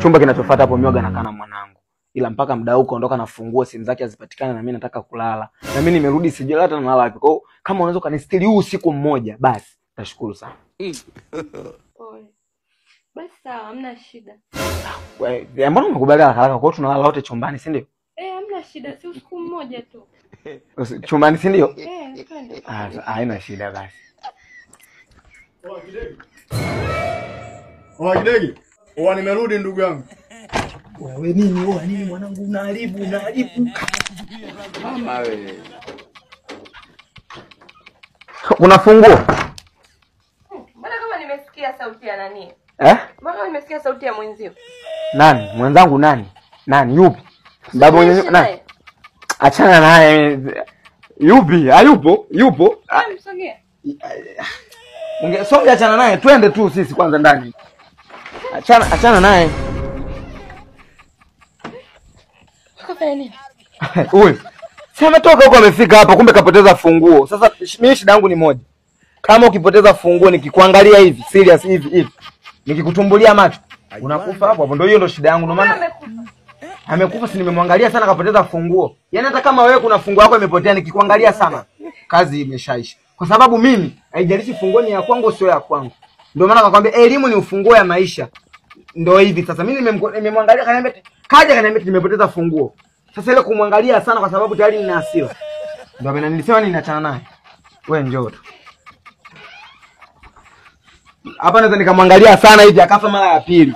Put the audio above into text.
Chumba kinachofuata hapo mioga nakaa na mwanangu. Ila mpaka muda huko ondoka na funguo, simu zake hazipatikani na mimi nataka kulala. Na mimi nimerudi sijui hata nalala wapi. Kwa hiyo kama unaweza kanistiri huu usiku mmoja basi nitashukuru sana. Pole. Basi sawa, hamna shida. Wewe mbona umekubali haraka haraka? Kwa hiyo tunalala wote chumbani, si ndio? Eh, hamna shida, si usiku mmoja tu. Chumbani, si ndio? Eh, twende. Ah, haina shida basi. Oa Kidege. Oa Kidege. Oa nimerudi ndugu yangu. Wewe nini? Oa nini mwanangu, unaharibu, unaharibu. Mama wewe. Una funguo? Mbona kama nimesikia sauti ya nani? Eh? Mbona nimesikia sauti ya mwenzio? Nani? Mwenzangu nani? Nani yupi? Babu mwenye nani? Achana naye. Yupi? Hayupo? Yupo? Msogea. Ungesonga, achana naye. Twende tu sisi kwanza ndani. Achana, achana naye. Kafanya nini? Huyu. Si ametoka huko amefika hapa, kumbe kapoteza funguo. Sasa mimi shida yangu ni moja. Kama ukipoteza funguo nikikuangalia hivi, serious hivi hivi, nikikutumbulia macho, unakufa hapo hapo. Ndio hiyo ndio shida yangu. Ndio maana Amekufa. amekufa, si nimemwangalia sana kapoteza funguo. Yaani hata kama wewe kuna funguo yako imepotea nikikuangalia sana, kazi imeshaisha. Kwa sababu mimi haijalishi funguo ni ya kwangu sio ya kwangu. Ndio maana nakwambia elimu ni ufunguo ya maisha. Ndio hivi sasa mimi nimemwangalia kaniambia kaja kaniambia nimepoteza funguo. Sasa ile kumwangalia sana kwa sababu tayari nina hasira. Ndio maana nilisema ninachana naye. Wewe njoo tu. Hapa naweza nikamwangalia sana hivi akafa mara ya pili.